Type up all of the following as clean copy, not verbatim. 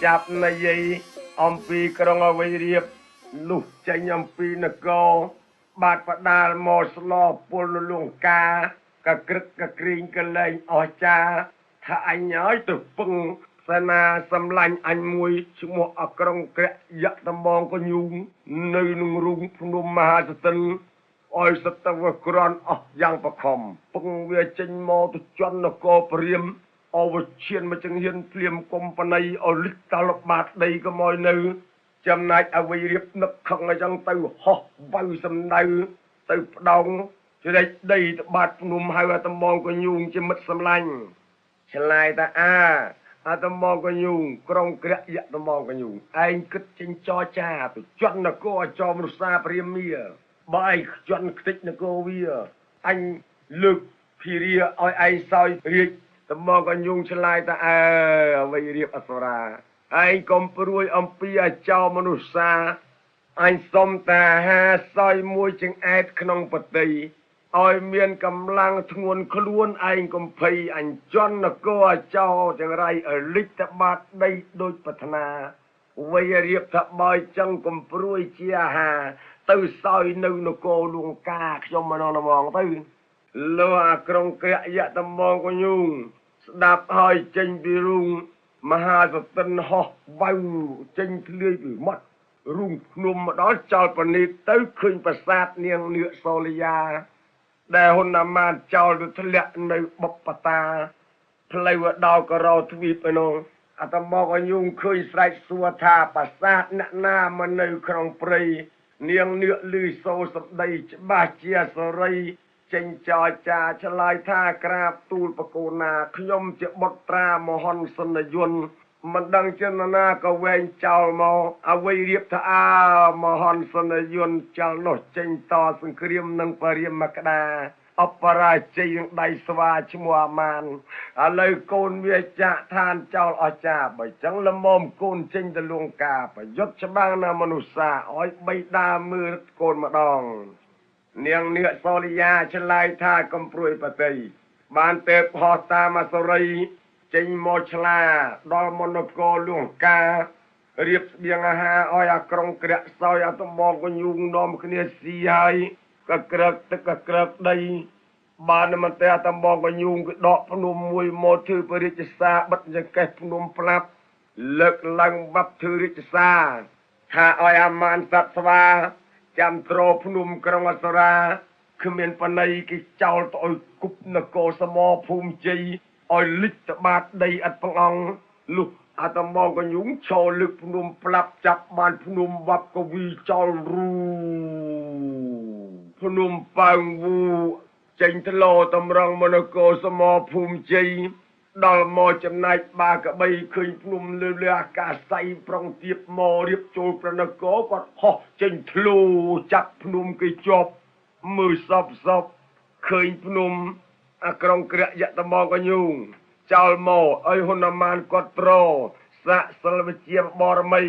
ចាប់និយាយអំពីក្រុងអវ័យរៀបលុះចេញអំពីនគរបាទបដាលមកស្លពលលងកាកក្រឹកកក្រីងកលែងអស្ចាថាអញឲ្យទៅពឹងសេនាសម្លាញ់អញមួយឈ្មោះអក្រុងក្រាក់យៈតំបងកញូងនៅនឹងរូងភ្នំមហាសតិនឲ្យសតវក្រន់អស់យ៉ាងបខំពឹងវាចេញមកទៅជន់នគរព្រាមអវឈានមកចង្ហ៊ានភ្លាមកុំបណៃឲ្យលិចតលបាតដីកុំឲ្យនៅចំណែកអវ័យរៀបនឹកខឹងអញ្ចឹងទៅហោះវៅសំដៅទៅផ្ដងជ្រែកដីទៅបាតភ្នំហៅអាតំបងកញូងជាមិត្តសម្លាញ់ឆ្លើយថាអាតំបងកញូងក្រុងក្រាក់យៈតំបងកញូងឯងគិតចេញចរចាទៅជន់នគរចោមរុសាព្រាមាបើឯងជន់ខ្ទេចនគរវាអញលើកភិរាឲ្យឯងសោយរាជតំបងកញូងឆ្លើយថាអើអ្វីរៀបអសុរាឯងកុំព្រួយអំពីអាចោមនុស្សាអញសុំតាហាសោយមួយចង្អែតក្នុងប្រតិឲ្យមានកម្លាំងធ្ងន់ខ្លួនឯងកំភៃអញជន់នគរអាចោចង្រៃឲ្យលិចតបាតដីដូចប្រាថ្នាវ័យរៀបថាបើចឹងកំព្រួយជាអាហារទៅសោយនៅនគរលួងកាខ្ញុំម្ដងម្ដងទៅលោអាក្រុងក្រាក់យៈតំបងកញូងស្ដាប់ហើយចេញពីរូងមហាសតិនហោះវៅចេញធ្លាយពីមាត់រូងភ្នំមកដល់ចោលប្រណីតទៅឃើញប្រាសាទនាងនាគសូលយាដែលហ៊ុនម៉ានចោលទៅធ្លាក់នៅបុប្បតាផ្លូវដល់ករោទ្វីបឯនោះអាតមកឲ្យយងឃើញស្រែកសួរថាប្រាសាទអ្នកណាមកនៅក្នុងព្រៃនាងនាគលឺសូរសម្ដីច្បាស់ជាសរីចេញចរចាឆ្លើយថាក្រាបទូលបកូណាខ្ញុំជាបុត្រាមហន្តសនយន្តមិនដឹងជាណាក៏វែងចោលមកអ្វីរៀបថាអើមហន្តសនយន្តចោលនោះចេញតសង្គ្រាមនឹងបរិមក្តាអបរាជ័យនឹងដៃស្វាឈ្មោះអាម៉ានឥឡូវកូនវាចាក់ឋានចោលអស្ចារបើចឹងល្មមកូនចេញទៅលួងកាប្រយុទ្ធច្បាំងណាមនុស្សសាឲ្យបីដាមើលកូនម្ដងនាងនាគសូរិយាឆ្លើយថាកំព្រួយបតីបានទេពហោះតាមអសុរីចេញមកឆ្លាដល់មនគរលួងការៀបស្បៀងអាហារឲ្យអាក្រុងក្រាក់សោយអាតំបងកញូងនាំគ្នាស៊ីហើយក៏ក្រឹកទឹកក៏ក្រឹកដីបានមិនតែអាតំបងកញូងគឺដកភ្នំមួយមកធ្វើបរិជ្ជសាបិទចង្កេះភ្នំផ្លាប់លើកឡើងបាប់ធ្វើរាជសាថាឲ្យអាម៉ានសត្វស្វាចាំត្រភ្នំក្រុងអសុរាគ្មានបណៃគេចោលទៅឲ្យគប់នគរសមភូមិជ័យឲ្យលិចតបាតដីឥតព្រះអង្គលុះអាតំបងកញូងឈរលើកភ្នំផ្លាប់ចាប់បានភ្នំវ៉ាប់កវីចោលរូភ្នំប៉ើងវូចេញធ្លោតម្រង់មនគរសមភូមិជ័យដល់មកចំណែកបាកបីឃើញភ្នំលើលើអាកាសសៃប្រុងទៀបមករៀបចូលប្រណកគាត់ហោះចេញធ្លោចាប់ភ្នំគេជាប់មើលសពសពឃើញភ្នំអាក្រុងក្រាក់យៈតំងកញូងចោលមកឲ្យហ៊ុនម៉ានគាត់ត្រសាក់សិលវិជាបរមី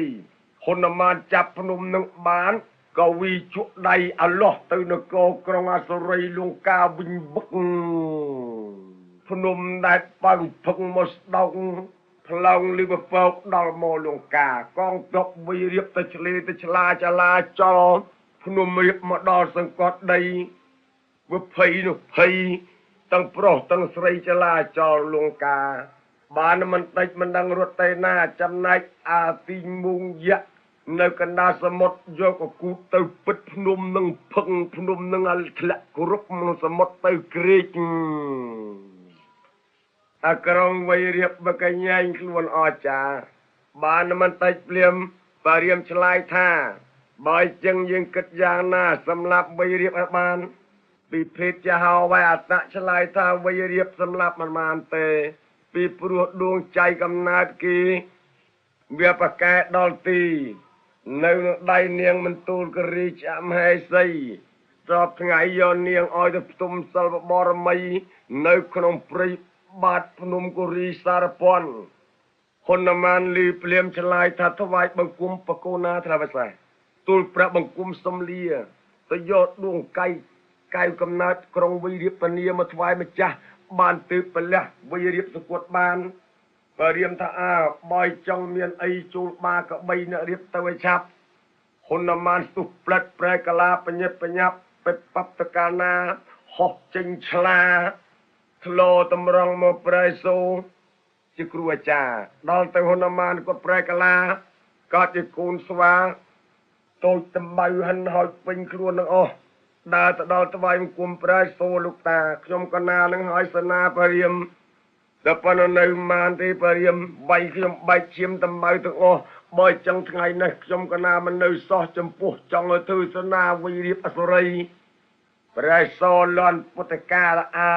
ហ៊ុនម៉ានចាប់ភ្នំនឹងបានក៏វីជក់ដៃអាលោះទៅនគរក្រុងអសុរីលងកាវិញបឹកភ្នំដែលបើភឹងមកស្ដោកផ្លោងលីបពកដល់មកលងកាកងទ័ពវីរៀបទៅឆ្លេទៅឆ្លាចលាចលភ្នំរៀបមកដល់សង្កត់ដីវិភ័យនោះភ័យទាំងប្រុសទាំងស្រីចលាចលលងកាបានមិនតិចមិនដឹងរត់ទៅណាចំណែកអាទីមុងយៈនៅកណ្ដាលសមុទ្រយកកគូតទៅពិតភ្នំនឹងភឹងភ្នំនឹងឲ្យធ្លាក់គ្រប់ក្នុងសមុទ្រទៅក្រេកអាក្រុងវ័យរៀបបកញែងខ្លួនអស្ចារបានមិនតិចភ្លាមបារៀមឆ្លើយថាបើចឹងយើងគិតយ៉ាងណាសម្រាប់វ័យរៀបឲ្យបានពីភេទជាហៅវៃអតៈឆ្លើយថាវ័យរៀបសម្រាប់មិនបានទេពីព្រោះដួងចៃកំណើតគេវាប្រកែដល់ទីនៅនឹងដៃនាងមិនទូលករាជអមហេសីស្របថ្ងៃយកនាងឲ្យទៅផ្ទុំសិលបរមីនៅក្នុងព្រៃបាតភ្នំគិរីសារព័ន្ធហ៊ុនម៉ានលីភ្លាមឆ្លើយថាថ្វាយបង្គំបកូណាត្រាវសាទូលព្រះបង្គំសំលាទៅយកដួងកៃកៅកំណើតក្រុងវិរិបនីមកថ្វាយម្ចាស់បានទើបពលះវិរិបសគត់បាន បើរៀមថាអើបើចង់មានអីចូលបាកបីអ្នករៀបទៅឲ្យឆាប់ហ៊ុនម៉ានស្ទុះផ្លិតប្រែកាឡាបញ្ញាប់បញ្ញាប់ពេបបតកាលណាហោះចេញឆ្លាធ្លោតម្រង់មកប្រែសូជាគ្រូអាចារ្យដល់ទៅហ៊ុនម៉ានគាត់ប្រែកាឡាក៏ជាកូនស្វាតូចតំបៅហិនហោចពេញខ្លួននឹងអស់ដើរទៅដល់ថ្វាយបង្គំប្រែសូលោកតាខ្ញុំកណានឹងហើយសនាបរិមដល់ប៉ុណ្ណនៅម៉ានទេបរិមបៃខ្ញុំបែកឈាមតំបៅទាំងអស់បើចឹងថ្ងៃនេះខ្ញុំកណាមិននៅសោះចំពោះចង់ឲ្យធ្វើសនាវិរៀបអសុរីប្រែសូលន់ពុទ្ធកាលអើ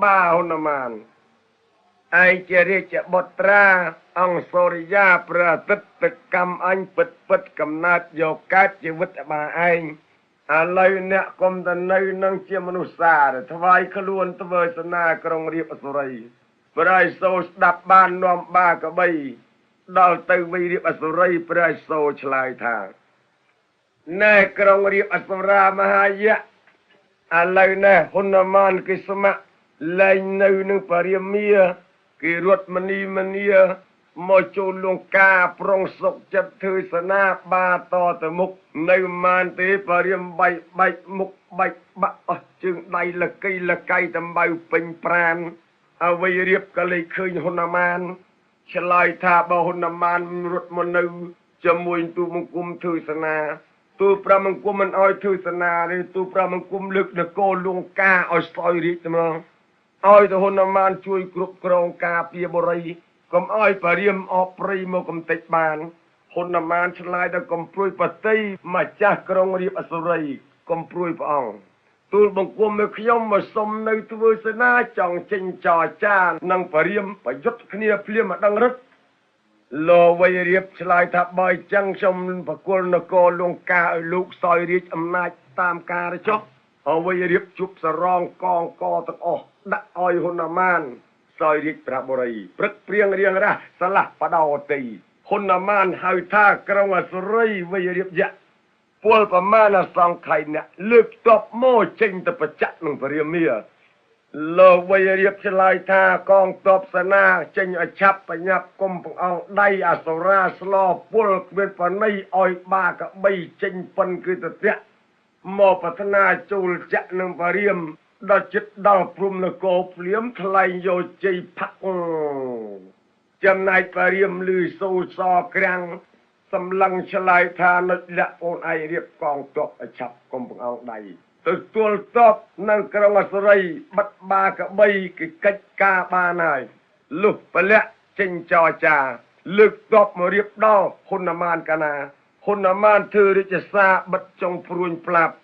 បាហ៊ុនម៉ានឯងជារាជបុត្រាអង្គសូរិយាព្រះអាទិត្យទៅកម្មអញពិតពិតកំណើតយកកើតជីវិតបាឯងឥឡូវអ្នកគុំទៅនៅនឹងជាមនុស្សសារថ្វាយខ្លួនធ្វើសនាក្រុងរៀបអសុរីព្រះសូស្ដាប់បាននាំបាកបីដល់ទៅវិរៀបអសុរីព្រះសូឆ្លើយថាណែក្រុងរៀបអសុរាមហាយៈឥឡូវនេះហ៊ុនម៉ានគេស្ម័គ្រលែងនៅនឹងបរិមាគេរត់មនីមនីមកចូលលងការប្រុងសុកចិត្តធ្វើសនាបាតទៅមុខនៅម៉ានទេបរិមបែកបែកមុខបែកបាក់អស់ជើងដៃលកៃលកៃតំបៅពេញប្រានអ្វីរៀបក៏លេខឃើញហ៊ុនម៉ានឆ្លើយថាបើហ៊ុនម៉ានរត់មកនៅជាមួយទូបង្គំធ្វើសនាទូប្រមង្គមមិនអោយធ្វើសនាទេទូប្រមង្គមលើកនគរលងការឲ្យស្អុយរាជត្មងឲ្យទៅហ៊ុនម៉ានជួយគ្រប់គ្រងការពារបរិយកុំឲ្យបរិមអបព្រៃមកកំតិចបានហ៊ុនម៉ានឆ្លើយដល់កំព្រួយបតីម្ចាស់ក្រុងរៀបអសុរីកំព្រួយព្រះអង្គទូលបង្គំឲ្យខ្ញុំមកសុំនៅធ្វើសេនាចង់ចេញចរចានឹងបរិមប្រយុទ្ធគ្នាភ្លាមមកដឹងរឹតលោវ័យរៀបឆ្លើយថាបើចឹងខ្ញុំប្រគល់នគរលងការឲ្យលោកសោយរាជអំណាចតាមការចុះអ្វីរៀបជប់សរងកងកទាំងអស់ដាក់ឲ្យហ៊ុនម៉ានសោយរាជព្រះបុរីព្រឹកព្រៀងរៀងរះស្លាស់បដោតីហ៊ុនម៉ានហៅថាក្រុងអសុរីវ័យរៀបយៈពលប្រមាណអសង្ខ័យអ្នកលើកតបមកចេញទៅប្រចាក់នឹងពរាមាលោកវ័យរៀបឆ្លើយថាកងតបសេនាចេញឲ្យឆាប់បញ្ញាប់គុំព្រះអង្គដៃអសុរាស្លពលគ្មានបណីឲ្យបាកបីចេញប៉ុនគឺតតៈមកប្រាថ្នាចូលចាក់នឹងពរាមដល់ចិត្តដល់ព្រំនគរភ្លាមថ្លែងយកជ័យផាក់ចំណែកពរាមលឺសូសក្រាំងសម្លឹងឆ្លើយថានុចលាក់អូនឯងរៀបកងទ័ពឲ្យឆាប់គុំព្រះអង្គដៃទទួលតបនៅក្រុងអសុរីបិទបាកបីគេកិច្ចការបានហើយលុះពលៈចេញចរចាលើកតបមករៀបដល់ហ៊ុនម៉ានកាណាហ៊ុនម៉ានធ្វើរាជសារបិទចុងព្រួញផ្លាប់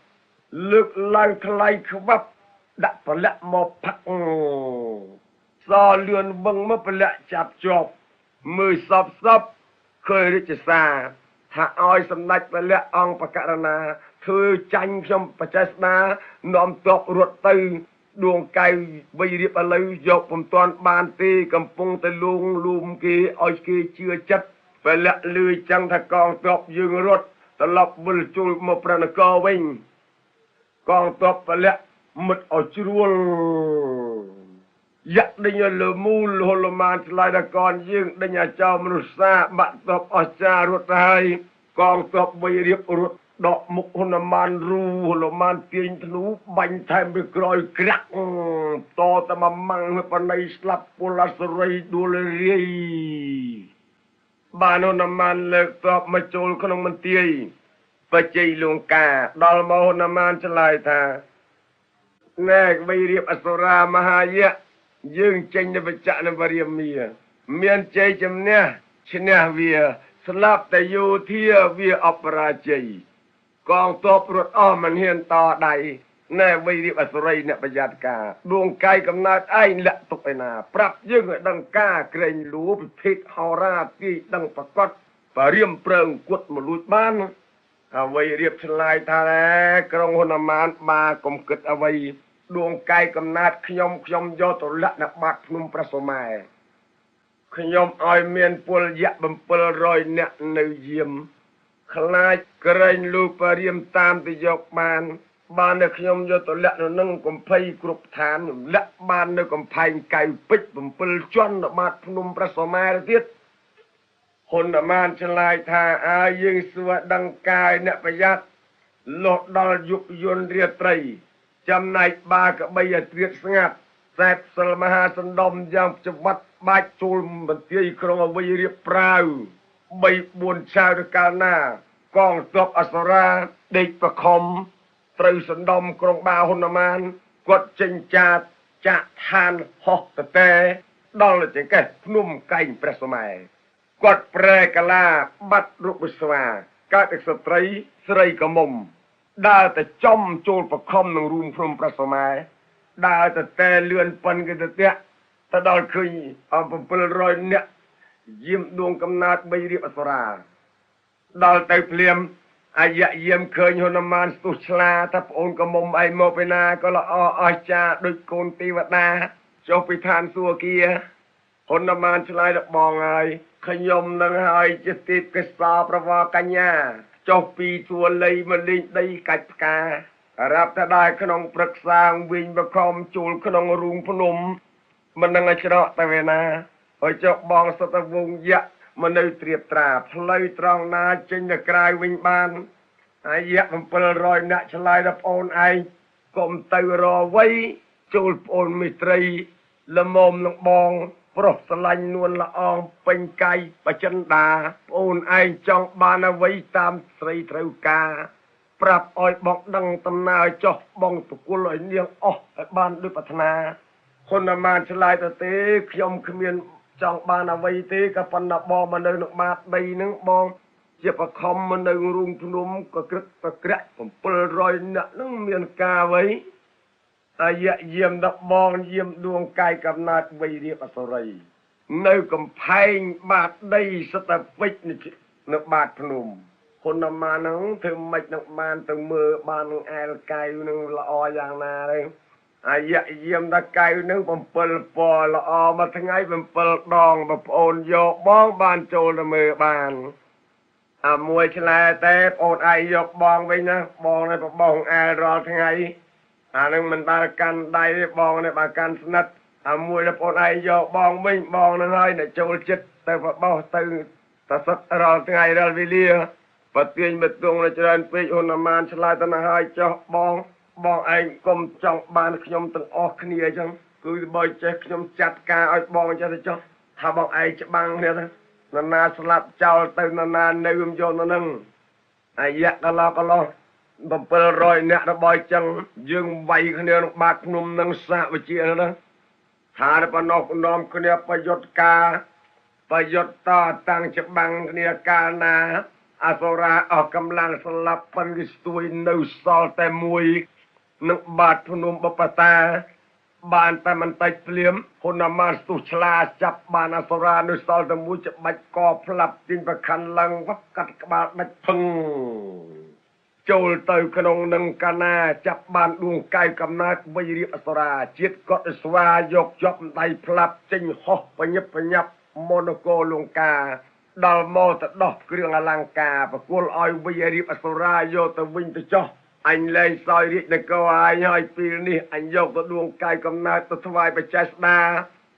លើកឡើងថ្លៃខ្វាប់ដាក់ពលៈមកផឹកសលឿនវឹងមកពលៈចាប់ជាប់មើលសពសពឃើញរាជសារថាឲ្យសម្ដេចពលៈអង្គបករណាធ្វើចាញ់ខ្ញុំបច្ចេស្តានាំតបរត់ទៅដួងកៅវៃរៀបឥឡូវយកពុំទាន់បានទេកំពុងតែលួងលួមគេឲ្យគេជឿចិត្តពលៈលឺចឹងថាកងទ័ពយើងរត់ត្រឡប់វិលជុលមកព្រះនគរវិញកងទ័ពពលៈមិត្តឲ្យជ្រួលយ៉ាក់ដេញឲ្យលើមូលហលមានឆ្លើយដល់កនយើងដេញឲ្យចោលមនុស្សសាបាក់ទ័ពអស្ចាររត់ទៅហើយកងទ័ពវៃរៀបរត់ដកមុខហ៊ុនម៉ានរូហុនម៉ានទាញធ្នូបាញ់ថែមពីក្រោយក្រាក់តតមកម៉ាំងបណៃស្លាប់ពលអសុរីដួលរាយបានហ៊ុនម៉ានលើកតបមកចូលក្នុងមន្ទីរបជ័យលងកាដល់មកហ៊ុនម៉ានឆ្លើយថាណែវៃរៀបអសុរាមហាយៈយើងចេញទៅបច្ចៈនៅបរិមាមានជ័យជំនះឈ្នះវាស្លាប់តែយោធាវាអបរាជ័យកងទ័ពរត់អស់មិនហ៊ានតដៃណែវៃរៀបអសុរីអ្នកប្រយ័ត្នការដួងកាយកំណើតឯងលាក់ទុកឯណាប្រាប់យើងឲ្យដឹងការក្រែងលួពិភេកហោរាទីដឹងប្រកបបរិមព្រឹងគត់មកលួចបានអ្វីរៀបឆ្លើយថាក្រុងហ៊ុនម៉ានបាកុំគិតអ្វីដួងកាយកំណើតខ្ញុំខ្ញុំយកទៅលាក់នៅបាតភ្នំព្រះសុមេខ្ញុំឲ្យមានពលយៈ700នាក់នៅយាមខ្លាចក្រែងលូបរិមតាមទៅយកបាន បាននៅខ្ញុំយកទៅលាក់នៅនឹងកំភៃគ្រប់ឋានលាក់បាននៅកំផែងកៅពេជ្រ7ជាន់នៅបាតភ្នំព្រះសុមេរុទៀតហ៊ុនម៉ានឆ្លើយថាអើយើងសួរដឹងកាយអ្នកប្រយ័ត្នលុះដល់យុគយន្តរាត្រីចំណែកបាក្បីឲ្យត្រៀតស្ងាត់សែបសិលមហាសណ្ដំយ៉ាងច្បាត់បាច់ចូលបន្ទាយក្រុងអវ័យរៀបប្រាវ3 4ឆាវទៅកាលណាកងទ័ពអសុរាដេកប្រខំត្រូវសណ្ដំក្រុងបាហ៊ុនម៉ានគាត់ចេញចាតចាក់ឋានហោះតតែដល់ចង្កេះភ្នំកែងព្រះសុមេគាត់ប្រែកាឡាបាត់រូបវិស្វាកើតឯស្ត្រីស្រីកមុំដើរតែចំចូលប្រខំនឹងរូងភ្នំព្រះសុមេដើរតែតែលឿនប៉ុនគេទៅតាក់ទៅដល់ឃើញ700នាក់យាមដួងកំណើតបីរៀបអសុរាដល់ទៅភ្លាមអាយៈយាមឃើញហនុមានស្ទុះឆ្លាថាប្អូនកមុំឯងមកពីណាក៏ល្អអស្ចារ្យដូចកូនទេវតាចុះពីឋានសួគ៌ហនុមានឆ្លើយដល់បងហើយខ្ញុំនឹងហើយជាទេពកេសរប្រវកញ្ញាចុះពីសួរលៃមកលេងដីកាច់ផ្ការាប់តែដែរក្នុងព្រឹក្សាវិញបខំជួលក្នុងរូងភ្នំមិននឹងឲ្យច្រកទៅឯណាហើយចុះបងសតវងយៈមកនៅត្រៀបត្រាផ្លូវត្រង់ណាចេញទៅក្រៅវិញបានអាយៈ700នាក់ឆ្លើយដល់ប្អូនឯងកុំទៅរវៃចូលប្អូនមិត្រីល្មមនឹងបងប្រុសស្រឡាញ់នួនល្អងពេញកាយបចិន្តាប្អូនឯងចង់បានអ្វីតាមស្រីត្រូវការប្រាប់ឲ្យបងដឹងដំណើរចុះបងប្រគល់ឲ្យនាងអស់ឲ្យបានដូចប្រាថ្នាហ៊ុនម៉ានឆ្លើយទៅទេខ្ញុំគ្មានចង់បានអ្វីទេក៏ប៉ុន្តែបងមកនៅក្នុងបាតដីនឹងបងជាបខំមកនៅរូងភ្នំក៏ក្រឹកប្រក្រាក់700នាក់នឹងមានការអ្វីអាយៈយាមដល់បងយាមដួងកាយកំណើតវៃរៀបអសុរីនៅកំផែងបាតដីសតពេជ្រនៅបាតភ្នំហ៊ុនម៉ានហ្នឹងធ្វើម៉េចនឹងបានទៅមើលបាននឹងអែលកៅនឹងល្អយ៉ាងណាទេអាយៈយាមដល់កៅនឹង7ពណ៌ល្អមួយថ្ងៃ7ដងបងប្អូនយកបងបានចូលទៅមើលបានអាមួយឆ្លែតែបងអូនឯងយកបងវិញណាបងនេះបបងអែលរាល់ថ្ងៃអានឹងមិនដើរកាន់ដៃទេបងនេះបើកាន់ស្និទ្ធអាមួយដល់បងអូនឯងយកបងវិញបងនឹងហើយអ្នកចូលចិត្តទៅបបោសទៅតសិតរាល់ថ្ងៃរាល់វេលាបើទាញបទងនៅច្រើនពេកហ៊ុនម៉ានឆ្លើយទៅណាហើយចុះបងបងឯងកុំចង់បានខ្ញុំទាំងអស់គ្នាអញ្ចឹងគឺបើចេះខ្ញុំចាត់ការឲ្យបងចេះទៅចុះថាបងឯងច្បាំងគ្នាទៅនរណាស្លាប់ចោលទៅនរណានៅខ្ញុំយកនៅនឹងអាយៈកឡោកឡោ700នាក់របស់ចឹងយើងវាយគ្នាក្នុងបាតភ្នំនឹងសាកវិជាណាថាប៉ុណ្ណោះនាំគ្នាប្រយុទ្ធការប្រយុទ្ធតតាំងច្បាំងគ្នាកាលណាអសុរាអស់កម្លាំងស្លាប់ប៉ុនគេស្ទួយនៅសល់តែមួយនឹងបាតភ្នំបបតាបានតែមិនតិចភ្លាមហ៊ុនម៉ានស្ទុះឆ្លាចាប់បានអសុរានៅសល់តែមួយច្បាច់កផ្លាប់ទាញប្រខាន់ឡើងកាត់ក្បាលដាច់ផឹងចូលទៅក្នុងនឹងកាណាចាប់បានដួងកាយកំណើតវៃរៀបអសុរាជាតិកត់ស្វាយកជាប់ដៃផ្លាប់ចេញហោះបញាប់បញាប់មនគរលង្កាដល់មកទៅដោះគ្រឿងអលង្ការប្រគល់ឲ្យវៃរៀបអសុរាយកទៅវិញទៅចោះអញលែងសោយរាជនគរឯងហើយពេលនេះអញយកទៅដួងកាយកំណើតទៅថ្វាយបច្ចេស្តា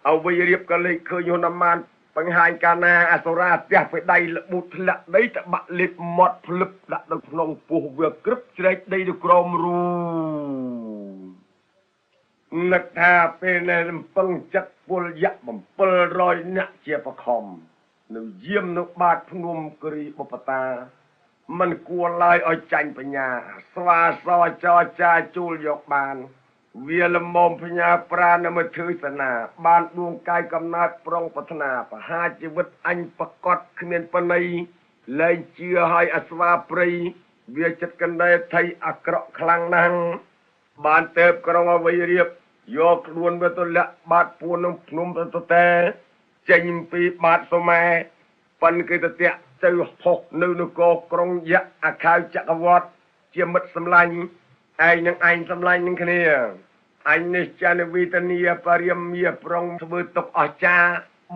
ឲ្យវៃរៀបក៏លេចឃើញហ៊ុនម៉ានបង្ហាញកាលណាអសុរាផ្ទះไปដៃលបូតធ្លាក់ដីទៅបាក់លេបមាត់ភ្លឹបដាក់នៅក្នុងពោះវាក្រឹបជ្រែកដីទៅក្រោមរូនឹកថាពេលនេះរំពឹងចិត្តពលយៈ700នាក់ជាបខំនៅយាមនៅបាតភ្នំគិរីបបតាមិនគួរឡើយឲ្យចាញ់បញ្ញាស្វាសចរចាជួលយកបានវាលមមផ្ញើប្រាណមកធ្វើសនាបានដួងកាយកំណើតប្រុងប្រាថ្នាបហាជីវិតអញប្រកបគ្មានបណីលែងជឿឲ្យអស្វាព្រៃវាចិត្តកណ្ដេថៃអាក្រក់ខ្លាំងណាស់បានទៅក្រុងអវ័យរៀបយកខ្លួនវាទៅលាក់បាតពួននឹងភ្នំទៅតែចេញពីបាតសុម៉ែប៉ិនគេទៅតាក់ទៅផុសនៅនគរក្រុងយៈអាខៅចក្រវត្តជាមិត្តសម្លាញ់ឯងនឹងឯងសម្លាញ់នឹងគ្នាអញនេះចានវិទនីបរិមាប្រុងធ្វើទុកអស្ចារ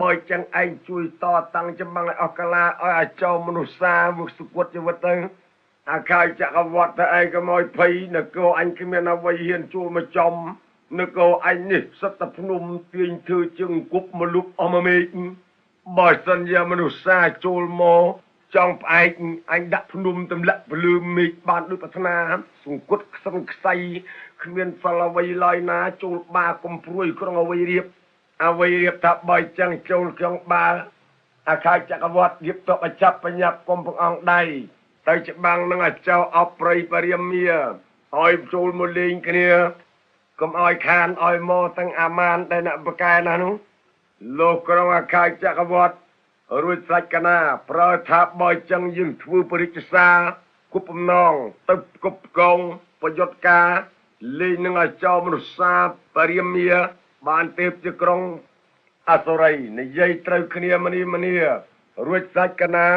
បើចឹងឯងជួយតតាំងចម្បាំងឲ្យអស់កាឡាឲ្យអាចោមនុស្សសាវឹកសុគតជីវិតទៅ អាខាយចក្រវត្តទៅឯងក៏មកភ័យនគរអញគ្មានអ្វីហ៊ានជួលមកចំនគរអញនេះសិតតែភ្នំទាញធ្វើជើងគប់មកលុបអស់មកមេឃបើសិនជាមនុស្សសាចូលមកចង់ផ្អែកអញដាក់ភ្នំទម្លាក់ពលឺមេឃបានដូចប្រាថ្នាសង្គត់ខ្សឹងខ្សៃគ្មានសិលអ្វីឡើយណាចូលបាកំព្រួយក្រុងអ្វីរៀបអ្វីរៀបថាបើចឹងចូលក្នុងបាអាខាយចក្រវត្តរៀបតបចាប់បញ្ញាប់គុំព្រះអង្គដៃទៅច្បាំងនឹងអាចៅអបព្រៃបរិមាឲ្យចូលមកលេងគ្នាកុំឲ្យខានឲ្យមកទាំងអាម៉ានដែលអ្នកបកែណានោះលោកក្រុងអាខាយចក្រវត្តរួចស្រាច់កណាប្រើថាបើចឹងយើងធ្វើបរិជ្ជសាគប់បំណងទៅគប់កងប្រយុទ្ធការលេងនឹងឲ្យចោលមនុស្សសាបរិមាបានទេពជាក្រុងអសុរីនិយាយត្រូវគ្នាមនីមនីរួចស្រាច់កណា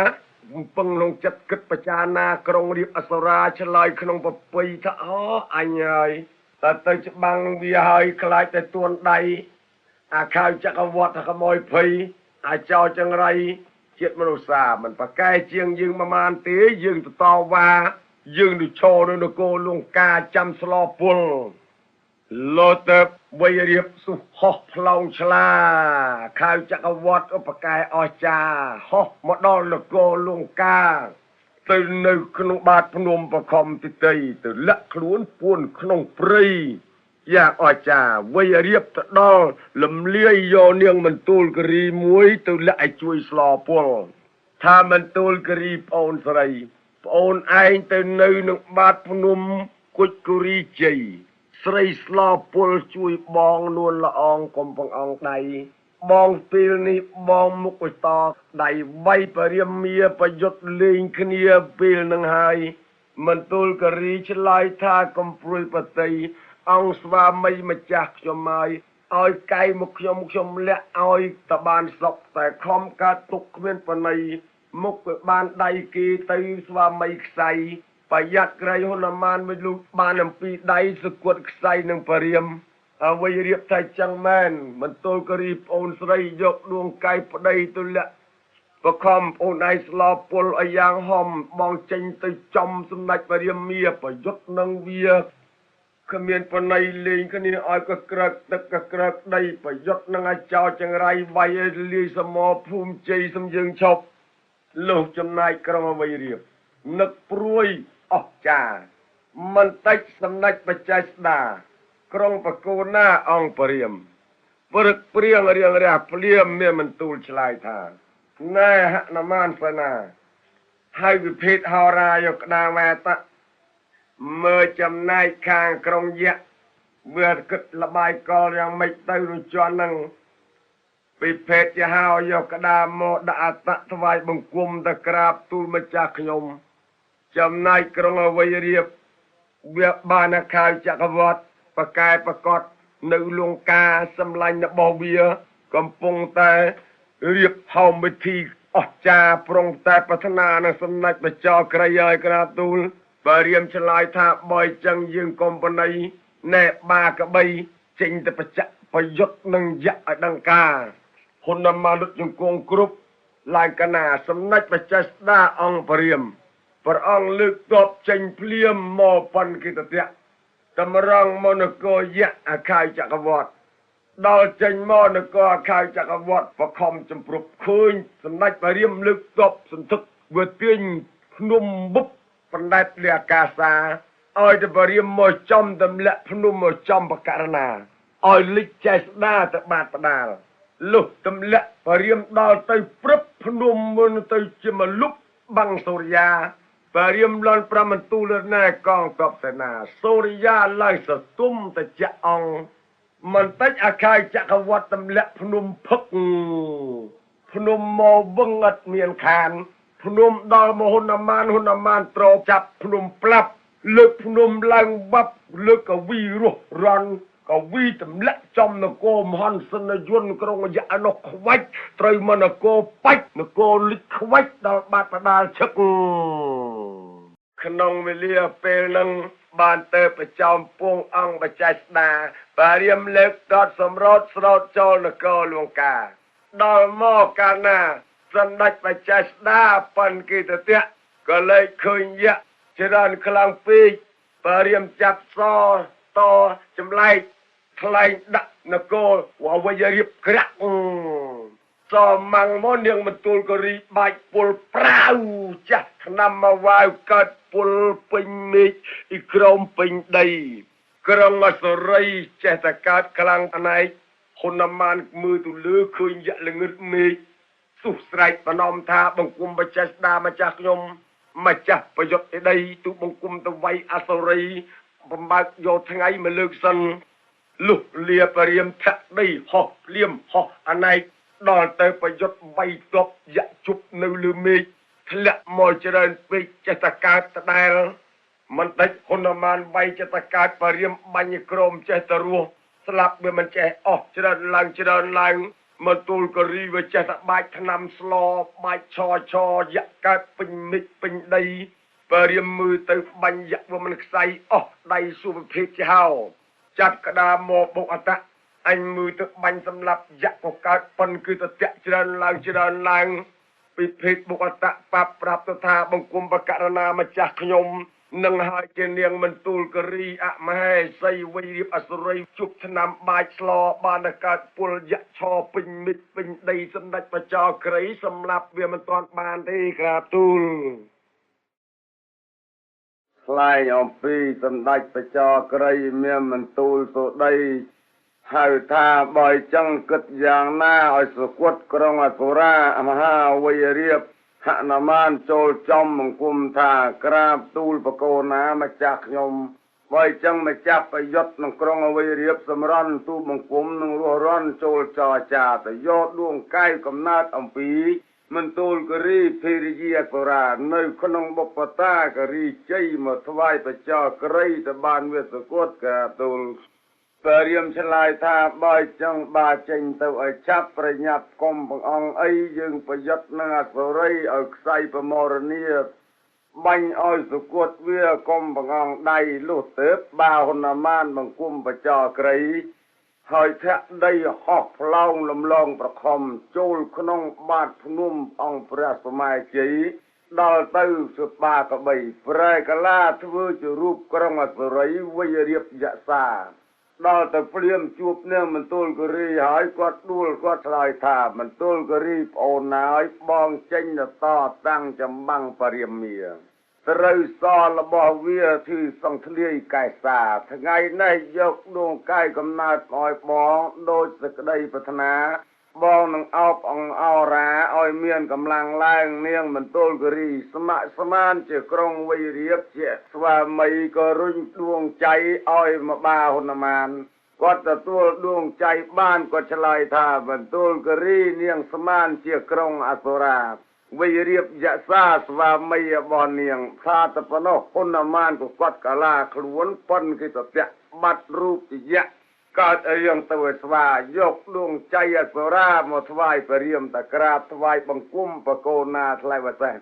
កំពឹងក្នុងចិត្តគិតបចាណាក្រុងរៀបអសុរាឆ្លើយក្នុងប្រពៃថាអូអញហើយតែទៅច្បាំងវាហើយខ្លាចតែទួនដៃអាខៅចក្រវត្តថាក្មួយភ័យអាចោចង្រៃជាតិមនុស្សសាមិនប្រកែជាងយើងប្រមាណទេយើងទៅតវ៉ាយើងទៅឈរនៅនគរលង្កាចាំស្លពុលលោទៅវៃរៀបសុហោះផ្លោងឆ្លាខៅចក្រវត្តឧបកែអស្ចាហោះមកដល់នគរលង្កាទៅនៅក្នុងបាតភ្នំបខំទីតីទៅលាក់ខ្លួនពួនក្នុងព្រៃយ៉ាងអស្ចាវៃរៀបទៅដល់លំលាយយកនាងមន្ទូលគិរីមួយទៅលាក់ឲ្យជួយស្លពលថាមន្ទូលគិរីប្អូនស្រីប្អូនឯងទៅនៅនឹងបាតភ្នំគុជគិរីជ័យស្រីស្លពលជួយបងនួនល្អងកុំបង្អងដៃបងពេលនេះបងមុខអតដៃបីបរិមាប្រយុទ្ធលេងគ្នាពេលនឹងហើយមន្ទូលគិរីឆ្លើយថាកំព្រួយបតីអង្គស្វាមីម្ចាស់ខ្ញុំហើយឲ្យកែមកខ្ញុំខ្ញុំលាក់ឲ្យតបានសុកតែខំកើតទុកគ្មានបណីមុខវាបានដៃគេទៅស្វាមីខ្សៃប្រយ័ត្នក្រៃហនុមានមួយលុះបានអំពីដៃសគត់ខ្សៃនឹងបរិមអ្វីរៀបថាចឹងមែនមន្ទូលគិរីប្អូនស្រីយកដួងកាយប្តីទៅលាក់បខំប្អូនឯងស្លពលឲ្យយ៉ាងហំបងចេញទៅចំសម្ដេចបរិមាប្រយុទ្ធនឹងវាគ្មានបណៃលេងគ្នាឲ្យក៏ក្រឹកទឹកក៏ក្រឹកដីប្រយុទ្ធនឹងឲ្យចោលចង្រៃវាយឲ្យលាយសមភូមិជ័យសំយើងឈប់លុះចំណាយក្រុងអ្វីរៀបនឹកព្រួយអស្ចាមិនតិចសម្ដេចបច្ចេស្តាក្រុងបកូណាអង្គព្រាមព្រឹកព្រៀងរៀងរះភ្លាមមានមន្ទូលឆ្លើយថាណែហនុមានសេនាហើយវិភេទហោរាយកក្តារវែតៈមើលចំណែកខាងក្រុងយៈវាគិតលបាយកលយ៉ាងម៉េចទៅរជន់នឹងពិភេទជាហោយកក្តារមកដាក់អតៈថ្វាយបង្គំទៅក្រាបទូលម្ចាស់ខ្ញុំចំណែកក្រុងអ្វីរៀបវាបានខាវចក្រវត្តបកែប្រកបនៅលង្កាសម្លាញ់របស់វាកំពុងតែរៀបហោមវិធីអស្ចាប្រុងតែប្រាថ្នានឹងសម្ដេចបចោក្រីហើយក្រាបទូលបើរៀមឆ្លើយថាបើចឹងយើងកុំបណីណែបាកបីចេញទៅបច្ចៈប្រយុទ្ធនឹងយៈឲ្យដឹងការហ៊ុនមាលុតជង្គង់គ្រប់ឡើងកណាសម្ដេចបច្ចេស្តាអង្គព្រាមព្រះអង្គលើកតបចេញភ្លាមមកប៉ុនគិតតៈតម្រង់មកនគរយៈអាខាយចក្រវត្តដល់ចេញមកនគរអាខាយចក្រវត្តបខំចំព្រប់ឃើញសម្ដេចព្រាមលើកតបសន្ធឹកវាទាញភ្នំបុបបណ្ដែតលអាកាសាឲ្យទៅបរិមមកចំទម្លាក់ភ្នំមកចំបករណាឲ្យលិចចេស្តាទៅបាតផ្ដាលលុះទម្លាក់បរិមដល់ទៅព្រឹបភ្នំមុនទៅជាមលុបបាំងសូរិយាបរិមលន់ប្រមន្ទូលណែកងតបសេនាសូរិយាឡើងសទុំទៅជាអង្គមិនតិចអាខាយចក្រវត្តទម្លាក់ភ្នំផឹកភ្នំមកវឹងអត់មានខានភ្នំដល់មហុនមានហុនមានត្រចាប់ភ្នំប្លាប់លើកភ្នំឡើងបាប់លើកកវីរស់រន់កវីទម្លាក់ចំនគរមហន្តសិនយន្តក្រុងយៈនោះខ្វាច់ត្រូវមកនគរបាច់នគរលិចខ្វាច់ដល់បាត់បដាលឈឹកក្នុងវេលាពេលនឹងបានទៅប្រចំពងអង្គបច្ចេស្តាបារៀមលើកតតសម្រត់ស្រោតចូលនគរលង្កាដល់មកកាលណាសម្ដេចបច្ចេស្តាប៉ុនគិតតៈក៏លេចឃើញយៈ ច្រើនខ្លាំងពេក បើរៀមចាប់សតចម្លែកថ្លែងដាក់នគរវវយរៀបក្រាក់សម៉ាំងមកនាងមន្ទូលករីបាច់ពុលប្រាវចាស់ឆ្នាំមកវាវកើតពុលពេញមេឃអ៊ីក្រមពេញដី ក្រុងអសុរីចេះតែកើតខ្លាំងអណែក ហ៊ុនម៉ានមើលទៅលើឃើញយៈល្ងឹតមេឃ សុះស្រែកបណំថា បង្គំបច្ចេស្តាម្ចាស់ខ្ញុំម្ចាស់ប្រយុទ្ធដី ទូបង្គំទៅវាយអសុរីបំបើកយកថ្ងៃមកលើកសិន។ លុះលាបរៀមធាក់ដីហោះភ្លាមហោះអណែកដល់ទៅប្រយុទ្ធបីទប់យៈជប់នៅលើមេឃធ្លាក់មកច្រើនពេក ចេះតែកើតដដែលមិនតិច ហ៊ុនម៉ានវាយចេះតែកើត បរៀមបាញ់ក្រមចេះតែរស់ស្លាប់វាមិនចេះអស់ ច្រើនឡើងច្រើនឡើង មកទូលករីវាចេះតែបាច់ថ្នាំស្លបាច់ឆឆយៈកើតពេញមិចពេញដី បរៀមមើលទៅបាញ់យៈវាមិនខ្សែអស់ដៃសុវភាពជាហោចាប់ក្តារមកបុកអតៈអញមើលទៅបាញ់សម្លាប់យៈក៏កើតប៉ុនគឺតតាក់ច្រើនឡើងច្រើនឡើង ពិភេទបុកអតៈប៉ាប់ប្រាប់ទៅថា បង្គំបករណាម្ចាស់ខ្ញុំនឹងហើយជានាងមន្ទូលករីអមហេសីវ័យរៀបអសុរីជប់ឆ្នាំបាច់ស្លបានតែកើតពលយៈឆពេញមិចពេញដី សម្ដេចបចោក្រីសម្លាប់វាមិនទាន់បានទេ ក្រាបទូល។ ថ្លែងអំពីសម្ដេចបចោក្រីមានមន្ទូលសូដីហៅថា បើចឹងគិតយ៉ាងណាឲ្យសគត់ក្រុងអសុរាមហាវ័យរៀប ហនុមានចូលចំបង្គំថា ក្រាបទូលបកោណាម្ចាស់ខ្ញុំ បើចឹងម្ចាស់ប្រយុទ្ធក្នុងក្រុងអវ័យរៀបសម្រន់ ទូបង្គំនឹងរស់រន់ចូលចរចាទៅយកដួងកាយកំណើតអំពីមន្ទូលគរីភិរិយាអសុរានៅក្នុងបុព្វតាគរីជ័យមកថ្វាយបច្ចោក្រីទៅបានវាសគត់ ក្រាបទូល។ បើរៀមឆ្លើយថា បើចង់បាចេញទៅឲ្យឆាប់ប្រញាប់កុំបង្អង់អី យើងប្រយុទ្ធនឹងអសុរីឲ្យខ្សែប្រមរនីបាញ់ឲ្យសគត់វាកុំបង្អង់ដៃ។ លុះទៅបាហ៊ុនម៉ានបង្គំបចោក្រីហើយធាក់ដីហោះផ្លោងលំលងប្រខំចូលក្នុងបាតភ្នំអង្គព្រះសម័យជ័យ ដល់ទៅសុបាកបីប្រែកលាធ្វើជារូបក្រុងអសុរីវ័យរៀបយសា ដល់ទៅភ្លាមជួបនាងមន្ទូលគិរីហើយ គាត់ដួលគាត់ឆ្លើយថា មន្ទូលគិរីប្អូនហើយ បងចេញទៅតតាំងចម្បាំងបរិមាត្រូវសរបស់វាគឺសង្ធ្លាយកែសា ថ្ងៃនេះយកដួងកាយកំណើតឲ្យបងដោយសេចក្តីប្រាថ្នា បងនឹងអោបអង្គអរាឲ្យមានកម្លាំងឡើង។ នាងមន្ទូលគិរីស្ម័គ្រស្មានជាក្រុងវៃរៀបជាស្វាមី ក៏រុញដួងចៃឲ្យមកបាហ៊ុនម៉ានគាត់ទទួលដួងចៃបាន គាត់ឆ្លើយថា មន្ទូលគិរីនាងស្មានជាក្រុងអសុរាវៃរៀបយសាស្វាមីរបស់នាង ថាតែប៉ុណ្ណោះ ហ៊ុនម៉ានក៏គាត់កាឡាខ្លួនប៉ុនគេទៅពាក់បាត់រូបជាយៈកើតរឿងទៅឲ្យស្វាយកដួងចៃអសុរាមកថ្វាយពរាមតក្រាបថ្វាយបង្គំបកោណាថ្លៃវសេះ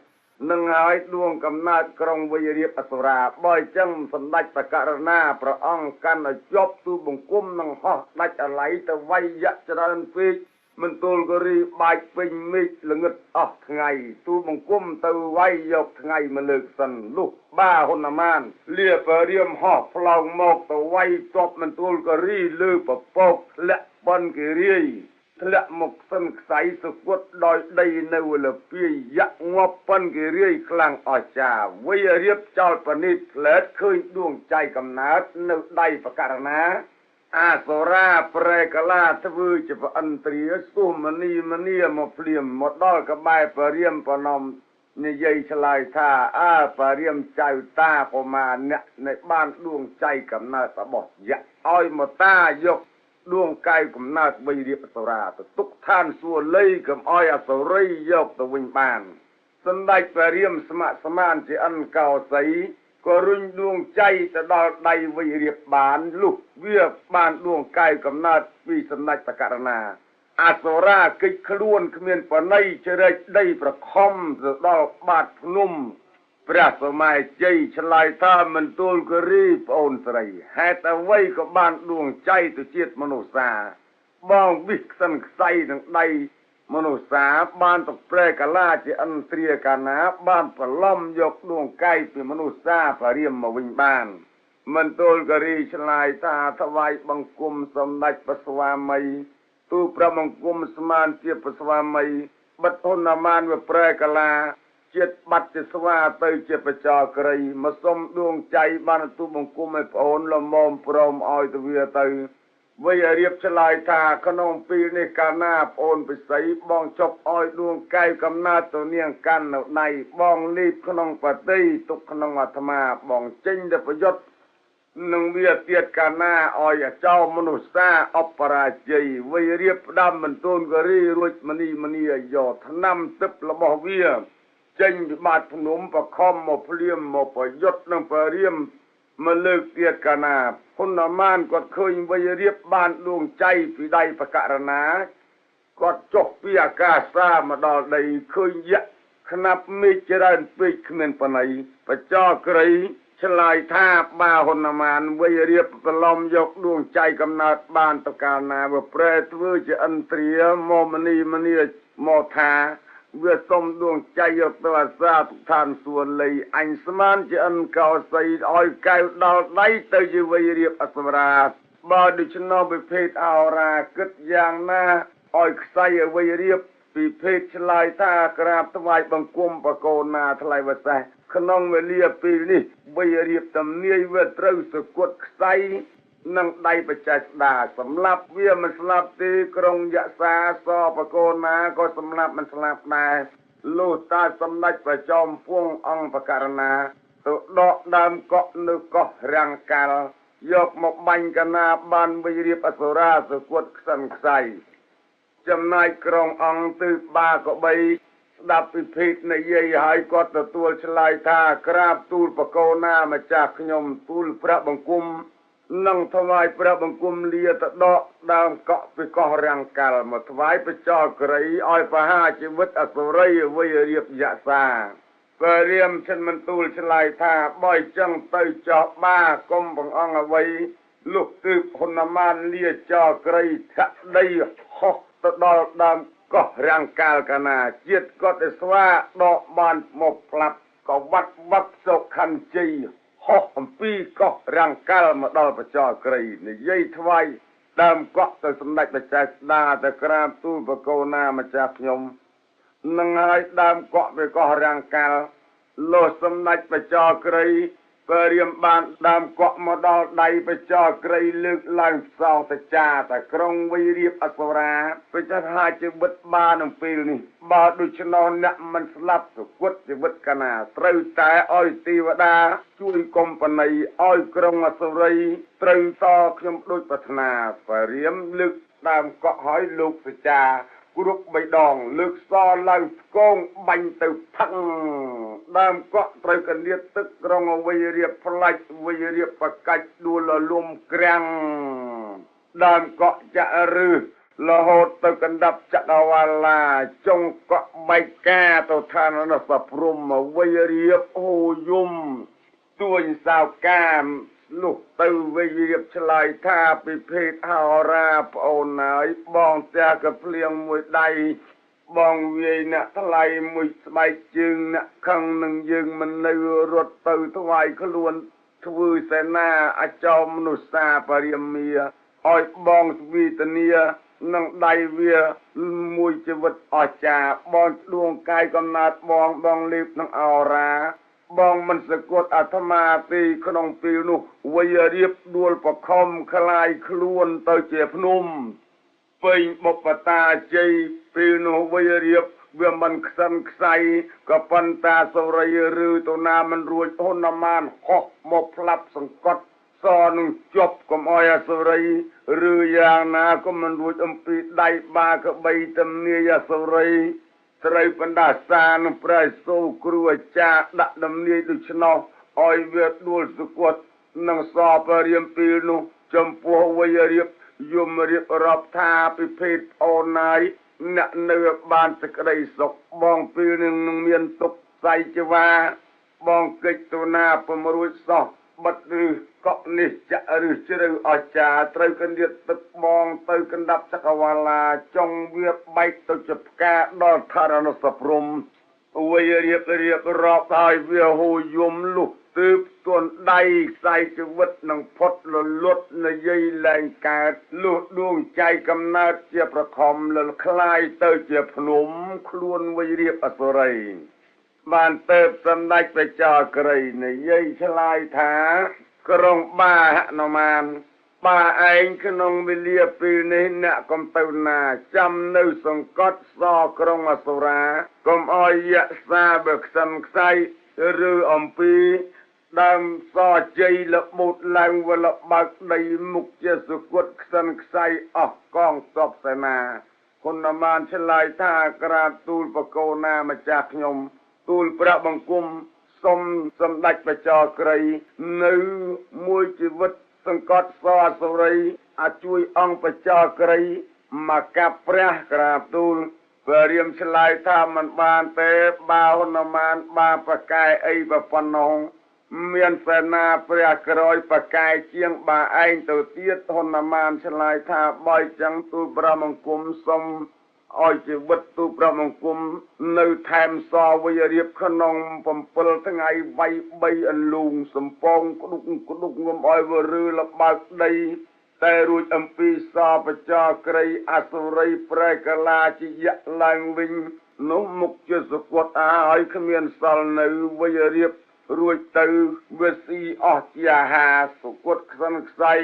នឹងហើយដួងកំណើតក្រុងវៃរៀបអសុរា បើអញ្ចឹងសម្ដេចបករណាព្រះអង្គកាន់ឲ្យជាប់ទូបង្គំនឹងហោះដាច់អល័យទៅវាយយៈច្រើនពេក មន្ទូលគិរីបាច់ពេញមេឃល្ងឹតអស់ថ្ងៃ ទូបង្គំទៅវាយយកថ្ងៃមកលើកសិន។ លុះបាហ៊ុនម៉ានលាបរៀមហោះផ្លោងមកទៅវាយទប់មន្ទូលគិរីលើពពកធ្លាក់បនគិរីធ្លាក់មកសិនខ្សែសគត់ដោយដីនៅលពាយយៈងាប់ប៉ុនគិរីខ្លាំងអស្ចារ្យ វ័យរៀបចោលបនិតផ្លែតឃើញដួងចៃកំណើតនៅដៃបករណាអាសូរាប្រែកលាធ្វើជាប្រអន្ត្រាសុះមនីមនីមកភ្លាមមកដល់ក្បែរបរៀមបណំនិយាយឆ្លើយថា អើបរៀមចៅតាប្រមាណអ្នកនៃបានដួងចៃកំណើតរបស់យៈឲ្យមកតាយកដួងកាយកំណើតវៃរៀបអសុរាទៅទុកឋានសួគ៌លៃ កុំឲ្យអសុរីយកទៅវិញបាន។ សម្ដេចបរៀមស្ម័គ្រស្មានជាអនកោសីក៏រុញដួងចៃទៅដល់ដៃវៃរៀបបាន លុះវាបានដួងកាយកំណើតពីសម្ដេចបករណាអសុរាកិច្ចខ្លួនគ្មានបណៃជ្រែកដីប្រខំទៅដល់បាតភ្នំព្រះសម័យជ័យ ឆ្លើយថា មន្ទូលគិរីប្អូនស្រី ហេតុអ្វីក៏បានដួងចៃទៅជាតិមនុស្សសា បងវិះខ្សិនខ្សៃនឹងដៃ មនុស្សសាបានទៅប្រែកាឡាជាឥន្ទ្រាកាណាបានប្រឡំយកដួងកាយពីមនុស្សសាបរិមមកវិញបានមន្ទលករីឆ្លើយថាថ្វាយបង្គំសម្ដេចព្រះស្វាមីទូព្រះបង្គំស្មានជាព្រះស្វាមីបិទហនុមានវាប្រែកាឡាជាតិបាត់ជាស្វាទៅជាបចោក្រីមកសុំដួងចៃបានទូបង្គំឲ្យប្អូនលមមព្រមឲ្យទៅវាទៅវៃរៀបឆ្លើយថាក្នុងពេលនេះកាលណាប្អូនពិសីបងជប់ឲ្យដួងកែវកំណើតទៅនាងកាន់នៅដៃបងលីបក្នុងបតីទុកក្នុងអាត្មាបងចេញទៅប្រយុទ្ធនឹងវាទៀតកាលណាឲ្យចោលមនុស្សសាអបរាជ័យវៃរៀបផ្ដាំបន្ទូនករីរួចមនីមនីយកថ្នាំទឹករបស់វាចេញពីបាតភ្នំបខំមកភ្លាមមកប្រយុទ្ធនឹងបរៀមមកលើកទៀតកាលណាហនុមានគាត់ឃើញវៃរៀបបានដួងចៃពីដៃបករណាគាត់ចុះពីអាកាសាមកដល់ដីឃើញយៈខ្នាប់មេឃច្រើនពេកគ្មានបណៃបចោក្រីឆ្លើយថាបាហនុមានវៃរៀបប្រឡំយកដួងចៃកំណើតបានទៅកាលណាវាប្រែធ្វើជាឥន្ទ្រាមកមនីមនីមកថាវាសុំដួងចៃយកទៅអាសាទឋានសួគ៌លៃអញស្មានជាអិនកោសីឲ្យកែវដល់ដៃទៅជាវៃរៀបអសរាបើដូច្នោះពិភេទអោរាគិតយ៉ាងណាឲ្យខ្សែវៃរៀបពិភេទឆ្លើយថាក្រាបថ្វាយបង្គំបកូនណាថ្លៃវសេះក្នុងវេលាពេលនេះវៃរៀបទំនាយវាត្រូវសគត់ខ្សែនឹងដៃបច្ចេស្តាសម្លាប់វាមិនស្លាប់ទេក្រុងយក្សាសបកូនណាក៏សម្លាប់មិនស្លាប់ដែរលុះតាសម្ដេចប្រចំពួងអង្គបករណាទៅដកដើមកក់នៅកោះរាំងកាល់យកមកបាញ់កណាបានវិរៀបអសុរាសគត់ខ្សិនខ្សៃចំណែកក្រុងអង្គទិបាកបីស្ដាប់ពិភេទនិយាយហើយគាត់ទទួលឆ្លើយថាក្រាបទូលបកូនណាម្ចាស់ខ្ញុំទូលព្រះបង្គំនឹងថ្វាយព្រះបង្គំលាទៅដកដើមកក់ពីកោះរាំងកាល់មកថ្វាយបចោក្រីឲ្យបហាជីវិតអសុរីវៃរៀបយក្សាពរាមឈិនមន្ទូលឆ្លើយថាបើចឹងទៅចោះបាកុំបង្អង់អ្វីលុះទើបហនុមានលាចោក្រីធាក់ដីហោះទៅដល់ដើមកោះរាំងកាល់កាណាជាតិគាត់ទៅស្វាដកបានមកផ្លាប់ក៏វត្តវត្តសុខខន្ជ័យហោះអំពីកោះរាំងកាល់មកដល់បចោក្រីនិយាយថ្វាយដើមកក់ទៅសម្ដេចបច្ចេស្តាទៅក្រាបទូលបកូនណាម្ចាស់ខ្ញុំនឹងហើយដើមកក់ពីកោះរាំងកាល់លោះសម្ដេចបចោក្រីពរាមបានដើមកក់មកដល់ដៃបចោក្រីលើកឡើងផ្សងតចាតែក្រុងវៃរៀបអសុរាពិចារណាជីវិតបានក្នុងពេលនេះបើដូច្នោះអ្នកមិនស្លាប់សគត់ជីវិតកណាត្រូវតែឲ្យទេវតាជួយកុំបណីឲ្យក្រុងអសុរីត្រូវតខ្ញុំដូចប្រាថ្នាពរាមលើកដើមកក់ឲ្យលោកសច្ចាគ្រប់បីដងលើកសឡើងផ្គងបាញ់ទៅផឹងដើមកក់ត្រូវកលៀតទឹកក្រុងវៃរៀបផ្លាច់វៃរៀបបកាច់ដួលលំក្រាំងដើមកក់ចាក់រឹសរហូតទៅកណ្ដាប់ចក្រវាឡាចុងកក់បែកកាទៅឋាននសព្រំវៃរៀបហូយំទួញសោកាមលុះទៅវៃរៀបឆ្លើយថាពិភេទហោរាប្អូនហើយបងផ្ទះកភ្លៀងមួយដៃបងវាយអ្នកថ្លៃមួយស្បែកជើងអ្នកខឹងនឹងយើងមិននៅរត់ទៅថ្វាយខ្លួនធ្វើសេនាអាចោមនុស្សសាបរិមាឲ្យបងស្វីតនីនឹងដៃវាមួយជីវិតអស្ចារ្យបងដួងកាយកំណើតបងបងលេបនឹងអរាបងមិនសគត់អាត្មាទេក្នុងពេលនោះវៃរៀបដួលបខំคลายខ្លួនទៅជាភ្នំពេញបុព្វតាជ័យពេលនោះវៃរៀបវាមិនខ្សិនខ្សៃក៏ប៉ុន្តែសុរីឬទៅណាមិនរួចហនុមានហោះមកផ្លាប់សង្កត់សនឹងជប់កុំអោយអសុរីឬយ៉ាងណាក៏មិនរួចអំពីដៃបាក្បីទំនាយអសុរីត្រូវបណ្ដាសានឹងព្រះសូគ្រូអាចារ្យដាក់ដំនាយដូច្នោះឲ្យវាដួលសគត់នឹងសពរៀមពេលនោះចំពោះវៃរៀបយមរៀបរាប់ថាពិភេទអូនណាយអ្នកនៅបានសេចក្តីសុខបងពេលនឹងមានទុកសៃជីវ៉ាបងកិច្ចទៅណាពំរួចសោះ បិទឬកក់នេះចាក់ឬជ្រៅអស្ចារត្រូវកណ្ដៀតទឹកបងទៅកណ្ដាប់ចក្រវាឡាចុងវាបែកទៅជាផ្កាដល់ឋានសព្រំវ័យរៀបរៀបរាប់ហើយវាហូយំលុះទើបទន់ដៃខ្សែជីវិតនឹងផុតលលត់និយាយលែងកើតលុះដួងចៃកំណើតជាប្រខំលលคล้ายទៅជាភ្នំខ្លួនវ័យរៀបអសុរីបានទៅសម្ដេចព្រះចក្រីនិយាយឆ្លើយថាក្រុងបាហនុមានបាឯងក្នុងវេលាពេលនេះអ្នកកុំទៅណាចាំនៅសង្កត់សក្រុងអសុរាកុំអោយយក្សាបើខ្សិនខ្សៃឬអំពីដើមសជ័យលបូតឡើងវលបើកដីមុខជាសុគតខ្សិនខ្សៃអស់កងទ័ពសេនាគុណមានឆ្លើយថាក្រាបទូលបកោណាម្ចាស់ខ្ញុំទូលព្រះបង្គំសូមសម្ដេចព្រះចក្រីនៅមួយជីវិតសង្កត់សអសុរីអាចជួយអង្គព្រះចក្រីមកកាប់ព្រះក្រាបទូលព្រះរាមឆ្លើយថាមិនបានទេបាហនុមានបាប្រកែអីប៉ុណ្ណោះមានសេនាព្រះក្រោយប្រកែជាងបាឯងទៅទៀតហនុមានឆ្លើយថាបើចឹងទូលព្រះបង្គំសូមឲ្យជីវិតទូព្រះបង្គំនៅថែមសវយរៀបក្នុង7ថ្ងៃវាយ3អន្លូងសំពងក្ដុកក្ដុកងំឲ្យវឬលបើកដីតែរួចអំពីសបចក្រីអសុរីប្រែកលាជាយៈឡើងវិញនោះមុខជាសកត់ឲ្យគ្មានសល់នៅវយរៀបរួចទៅវាស៊ីអស់ជាអាហារសុគតខ្សិនខ្សៃ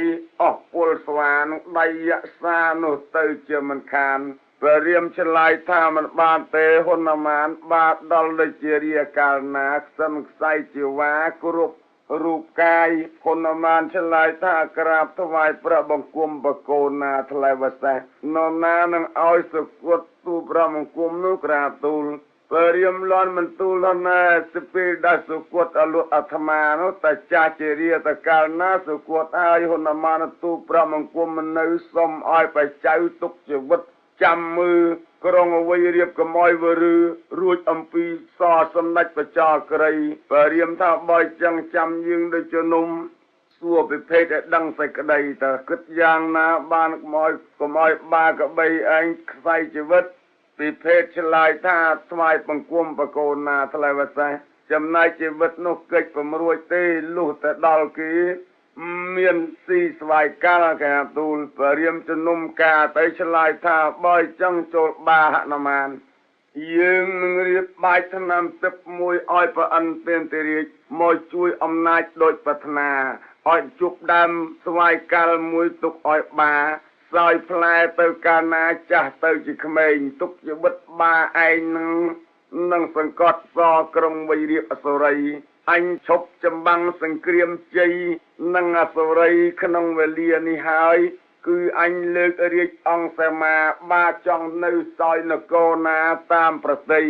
អស់ពលស្វានឹងដៃយក្សានោះទៅជាមិនខានព្រះរាមឆ្លើយថាមិនបានទេហនុមានបាទដល់ដូចជារាកាលណាខ្សិនខ្សៃជាវាគ្រប់រូបកាយហនុមានឆ្លើយថាក្រាបថ្វាយព្រះបង្គំបកោណាថ្លៃវសេះនរណានឹងឲ្យសុគតទូព្រះបង្គំនោះក្រាបទូលព្រះរាមលន់មិនទូលណាសិពេលដែលសុគតអលុអាត្មានោះតែចាស់ជារាតកាលណាសុគតឲ្យហនុមានទូព្រះបង្គំមិននៅសុំឲ្យបច្ចៅទុកជីវិតចាំមើលក្រុងវ័យរៀបកុំឲ្យវឬរួចអំពីសសម្ដេចព្រះចក្រីព្រះរាមថាបើចឹងចាំយើងដូចជានំសួរពិភេទឲ្យដឹងសេចក្តីតើគិតយ៉ាងណាបានកុំឲ្យបាកបីឯងខ្សែជីវិតពិភេទឆ្លើយថាថ្វាយបង្គំបកូនណាថ្លៃវសេះចំណែកជីវិតនោះកិច្ចពំរួចទេលុះតែដល់គេមានស៊ីស្វាយកាលគេទូលព្រះរាមជំនុំការទៅឆ្លើយថាបើចឹងចូលបាហនុមានយើងនឹងរៀបបាច់ថ្នាំទឹកមួយឲ្យប្រអិនទានតិរាជមកជួយអំណាចដូចប្រាថ្នាឲ្យជប់ដើមស្វាយកាលមួយទុកឲ្យបាសោយផ្លែទៅកាលណាចាស់ទៅជាក្មេងទុកជីវិតបាឯងនឹងសង្កត់សក្រុងវៃរៀបអសុរីអញឈប់ចម្បាំងសង្គ្រាមជ័យនិងអសុរីក្នុងវេលានេះហើយគឺអញលើករាជអង្គសមាបាចង់នៅសោយនគរណាតាមប្រតិ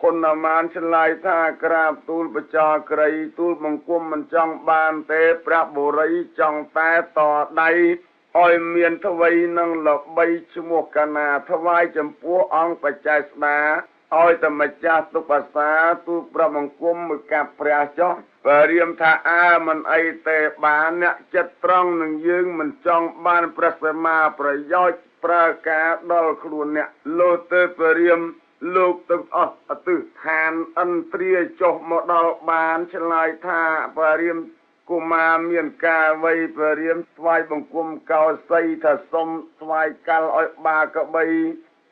ហនុមានឆ្លើយថាក្រាបទូលបចក្រីទូលបង្គំមិនចង់បានទេព្រះបុរីចង់តែតដៃឲ្យមានថ្វីនឹងល្បីឈ្មោះកណាថ្វាយចំពោះអង្គបច្ច័យស្ដាឲ្យតែម្ចាស់ទុកអាសាទូលព្រះបង្គំមួយកាប់ព្រះចុះព្រះរាមថាអើមិនអីទេបានអ្នកចិត្តត្រង់នឹងយើងមិនចង់បានព្រះសមាប្រយោជន៍ប្រើការដល់ខ្លួនអ្នកលោទៅព្រះរាមលោកទៅអស់អទិដ្ឋានឥន្ទ្រាចុះមកដល់បានឆ្លើយថាព្រះរាមកុមារមានការវ័យព្រះរាមថ្វាយបង្គំកោសីថាសុំថ្វាយកាលឲ្យបាកបី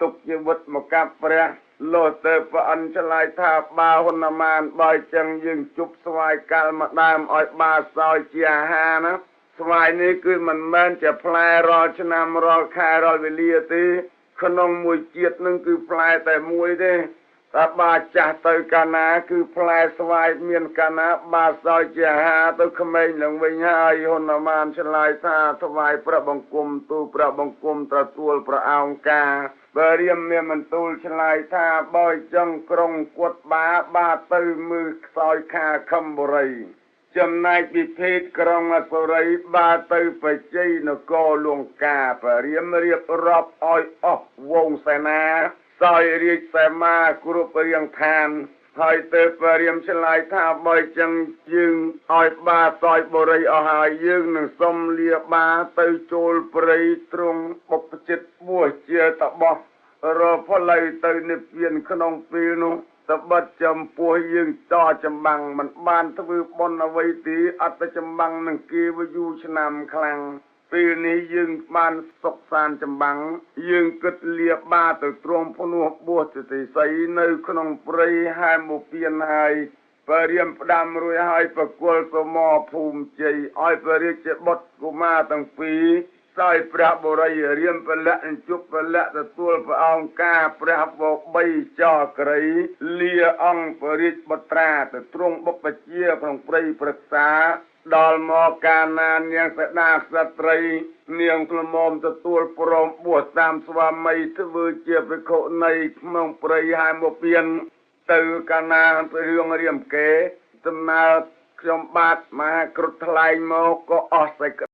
ទុកជីវិតមកកាប់ព្រះលោទៅព្រះអិនឆ្លើយថាបាហនុមានបើចឹងយើងជប់ស្វាយកាលមកដើមឲ្យបាសោយជាអាហារណាស្វាយនេះគឺមិនមែនជាផ្លែរាល់ឆ្នាំរាល់ខែរាល់វេលាទេក្នុងមួយជាតិនឹងគឺផ្លែតែមួយទេតែបាចាស់ទៅកាលណាគឺផ្លែស្វាយមានកាលណាបាសោយជាអាហារទៅក្មេងឡើងវិញហើយហនុមានឆ្លើយថាថ្វាយព្រះបង្គំទូព្រះបង្គំទទួលព្រះអង្គការព្រះរាមមានបន្ទូលឆ្លើយថាបើចឹងក្រុងគួតបាបាទៅមើលខ្សោយខាខំបុរីចំណែកពិភេទក្រុងអសុរីបាទៅបជ័យនគរលង្កាព្រះរាមរៀបរាប់ឲ្យអស់វងសេនាសោយរាជសេមាគ្រប់រៀងឋាន ហើយទៅពរាមឆ្លើយថា បើចឹងយើងឲ្យបាសយបរិយអស់ហើយ យើងនឹងសុំលាបាទៅចូលព្រៃ ទ្រង់បុព្វជិតបួសជាតបោះរកផ្លូវទៅនិព្វាន។ ក្នុងពេលនោះ តបិតចំពោះយើងតចម្បាំងមិនបានធ្វើបុណ្យអ្វីទេ អត់ទៅចម្បាំងនឹងគេវយូរឆ្នាំខ្លាំង ពេលនេះយើងបានសុកសានចម្បាំង យើងគិតលាបាទៅទ្រាំភ្នោះបួសទិសីនៅក្នុងព្រៃហែមពៀន ហើយបរិយផ្ដាំរួចហើយ ប្រគល់សមភូមិជ័យឲ្យព្រះរាជបុត្រកុមារទាំងពីរ ដោយព្រះបុរីរៀមពលៈជប់ពលៈ ទទួលព្រះអង្គការព្រះបបីចក្រី លាអង្គព្រះរាជបុត្រាទៅទ្រង់បុព្វជាក្នុងព្រៃព្រឹក្សា។ ដល់មកកាលណានាងសដាក្សត្រី នាងក្លមុំទទួលព្រមបួសតាមស្វាមី ធ្វើជាភិក្ខុនីក្នុងព្រៃហែមពៀន។ ទៅកាលណារឿងរៀមកេដំណើរខ្ញុំបាទមហាគ្រុឌថ្លែងមកក៏អស់សេច